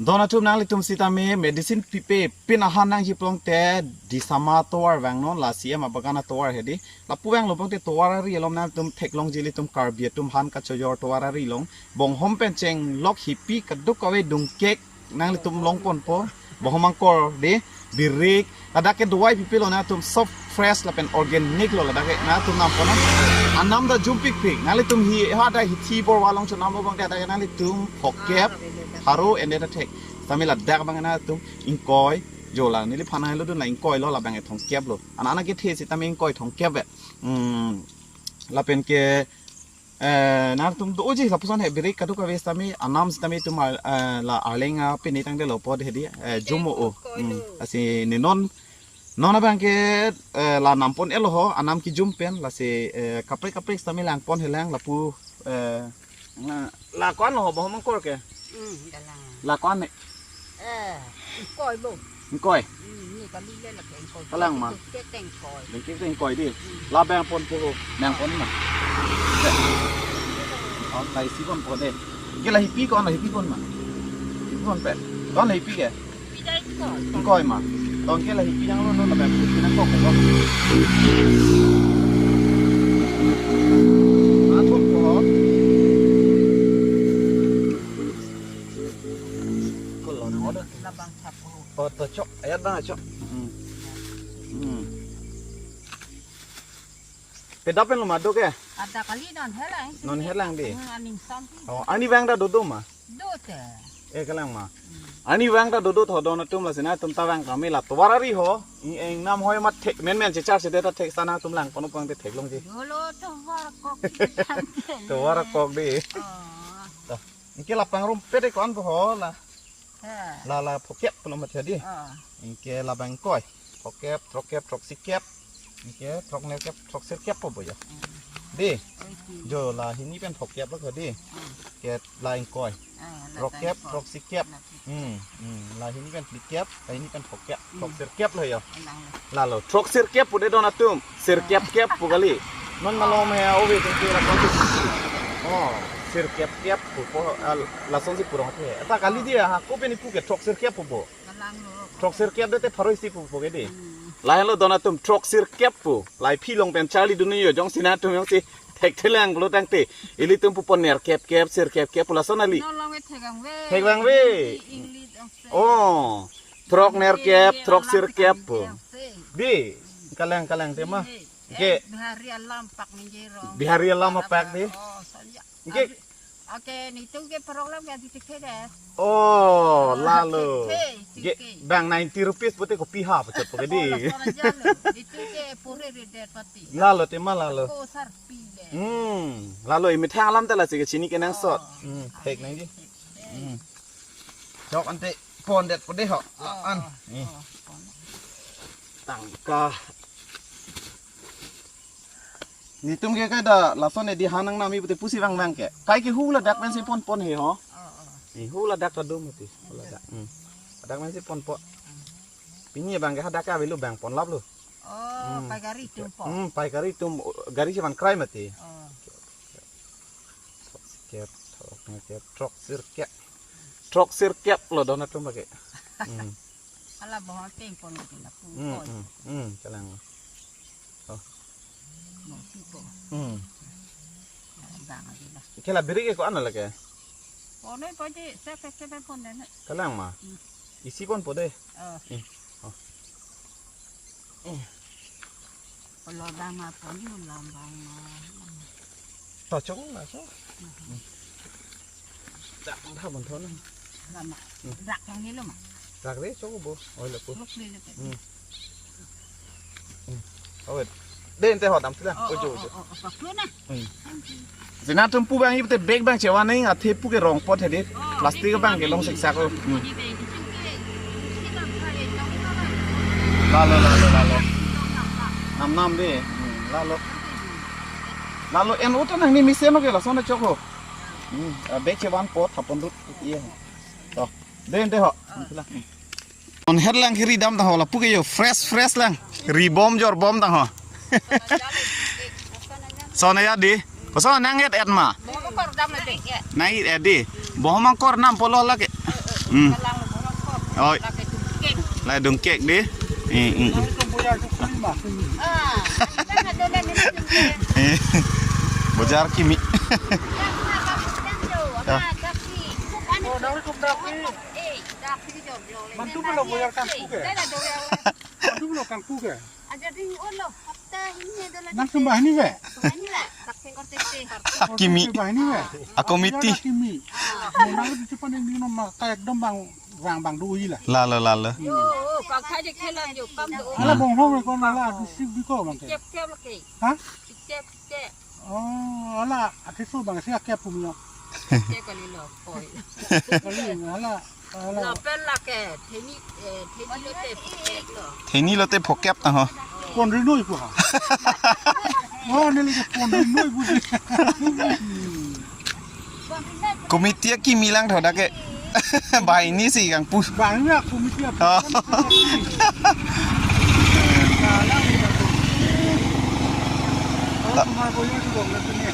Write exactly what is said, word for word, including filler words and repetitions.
Don atum, nanglitum sitame medicine pipe pin ahan nangji pulote Disama tovar vangnon, la C M abagan atovar hedi. Lapu vanglo pulote tovar ari alom nanglitum theklongji, ilitum Karbi atum han kachojor tovar ari along. Bonghom pen chenglok hipi kadokave dungkek nanglitum longponpo. Bonghom angkor de, birik, ladak ke dawai pipe lo, nangtum sob fresh lapen organic lo, ladak ke nangtum nampon. Anam ta jumpikpik. Nanglitum hi, ha da hithi bor walong chonamlo pulote, ladak ke nanglitum phokep, pharo ende ta thek. Sitame ladak abang nangtum ingkoi, jo la neliphan helo dun, la ingkoi lo, labang e thomkep lo. Ana ana kethe sitame ingkoi thomkep ve. Hmm. Lapen ke, eh, nangtum doji lapuson he, birik kadokave sitame, anam sitame itum, eh, la arleng a pini tangdelo apot hedi, eh, jum o. Hmm. Lasi ne non, non abang ke, eh, la nampon-et lo ho, anam kejum pen, lasi, eh, kaprek kaprek sitame langpon helang lapu, eh, la, la ko-an lo ho, bonghom angkor ke? Hmm, dalang. La ko-an ne? Eh, ingkoi bo. Ingkoi? Hmm, ne kali le la ke ingkoi. Kalang ma? Ke tengkoi. Dengki tengkoi di. Hmm. La bang ponpo ho, nangpon ma? Oh, la isi ponpo de. Ke la hipi ko-an, la hipi ko-an ma? Hipi ko-an pe? Ko-an la hipi ke? Pidai ko. Ingkoi ma? Tong ke la hipi nanglo, non la bang hipi nangkok ko. Ah, thompo ho. Ko lo nang order. Labang sapo. Oh, to chok. Ayat bang chok. Hmm. Hmm. Pedap pen lo ma do ke? Ada kali non helang. Non helang di. Hmm, aning sampi. Oh, arnivang ta dodo ma? Do te. Eh, kalang ma. Hmm. Arnivang ta dodo tho don atum, lasi nangtum ta vang kami la tovar ari ho. Ing, ingnam hoi ma thek, men men chechar chede ta thek, sa nangtum langpon pulote theklongji. Dolo tovar kok. Tovar kok di. Oh. Toh. Ingke la pangrumpet ko-an po ho la. Ha. La la phokep pulo matha di. Ah. Ingke labang ingkoi. Phokep, throkkep, throksikep. Ingke throknerkep, throksirkep po bo ya. Hmm. Di. Oi, di. Jo la hini pen phokep lo di. Hmm. Ke la ingkoi. Ah, la throkkep, ingkoi. Throksikep. La throkkep. Hmm, hmm. La hini pen phlikep, la hini pen phokep. Hmm. Throksirkep lo ya. Elang lo. Lalo, throksirkep pu de don atum. Sirkepkep pu kali. Non malom he, ove tengke la konti. Oh, sirkepkep pu po, ah, lasonsi purong the. Ata kali di ha, ko pen ipu ke throksirkep pu bo. Kalang lo. Throksirkep de te pharo isi pu po ke di. Hmm. Lahelo don atum, throksirkep pu. Lahei phi long pen charli dun yo, jongsi nangtum jongsi thekthelang pulo tangte, ilitum pupon nerkepkep, sirkepkep pu lason kali. Non long e thekvangve. Thekvangve. English ong se. Oh. Throknerkep, throksirkep pu. Di, kalang kalang tema. Di, ke eh, Bihari alam pak ningje rong. Bihari alam apak di. Oh, saja. Ke. Abi-, oke, netum ke program ke adi tikhe de. Oh, ah, lalo. Tikhe, ke, tikhe. Bang ninety rupees pute kopi ha pachet pake di. Oh, lason aja lo. Netum ke pure redet pati. Lalo tema lalo. Ko sarpi de. Hmm, lalo imethang alam ta lasi kechini kenangsot. Oh. Hmm, thek nangji. Thek, thek. Hmm. Chok ante pondet po de ho. Oh, an. Oh, ni. Oh, pon. Tangka. Netum ke kai da lason edi hanang nami pute pusi vangvang ke. Kai ke hu ladak pensi ponpon he ho. Oh, oh. Ni hu ladak ta dum mati. Hu ladak. Hmm. Ladak pensi ponpo. Hmm. Pini abang ke hadak ke avelo, bang ponlap lo. Oh, hmm, paikari atum po. Hmm, paikari atum, gari si van krai mati. Oh. Throksirkep, throknerkep, throksirkep. Throksirkep lo don atum pake. Hmm. Ala bohong peng pon lagi lapu. Hmm, koi. Hmm, hmm, kalang. Oh. Mo si po. Hmm. Bang lagi lah. Ke la birik ko-an lake? Pon noi po di, se pe ke pe pon dene. Kalang ma? Hmm. Isi ponpo de. Oh. Hmm. Oh. Eh. Kalau bang ma pon ni ulam bang ma. Ta chong na so. Mhm. Dak bang tha bang thon. Lama. Hmm. Dak yang ni lo ma. Dak re chong bo. Oi lapu. Ruk ni lo. Hmm. Hmm. Awet. De ente ho dam sila. Oh, ojo, oh, ojo. Oh, oh, oh, paklun na. Hmm. Sina tum pu bang ipte bag bang chevan neng, athe pu ke rong pot hedi. Oh, plastic bag bang ke long siksak lo. Hmm. Lalo, lalo, lalo. Nam nam de. Hmm, lalo. Lalo en uta nang ni mesen lo ke lason chok ho. Hmm, ah, bag chevan pot thapon dut. Iya. To. De ente ho. Hmm. Non het lang kiri dam ta ho lapu ke yo, fresh fresh lang. Ri bom jor bom ta ho. Sona ya di. Koson nang-et-et ma? Nang-et-et di. Bonghom angkor nam pulo lake. Hmm. Kalang lo borok ko. Oi. Lake dungkek. Lahai dungkek dei. Eh, eh, eh. Nang itu bojar ke kimi ma kimi. Ah, kan ada lah ni dungkek. Eh. Bojar kimi. Kan ada kan ada. Ya. Ada tapi. Oh, nang itu tapi. Eh, tapi jor jor. Mantu belo bojar kangkung ke? Ada ada. Mantu belo kangkung ke? Aja ding olo, hapta hini dola. Nang sumbah hini be? Sumbah hini la, tak sengkor tete. Kimi. Sumbah hini be? Ako miti. Kimi. Mona itu cepat yang dino maka ekdom bang bang bang dui la. Lalo lalo. Yo, kang khai de khelan yo, pam do. Ala bong hong ko nala adu sik biko bang ke. Kep kep lake. Hah? Kep kep. Oh, ala, ati so bang si akep pumlo. Kep kali lo, koi. Kali ala, ala. Lo pen lake, theni, eh, theni lote phokep lo. Theni lote phokep ta ho. Pon rinoi pu ha. Oh, neli ke pon rinoi pu. Committee kimi lang tho dak ke. Banghini si kangpu. Banghini aku mesti apa? Oh. Kalau tumar boyo juga nggak punya.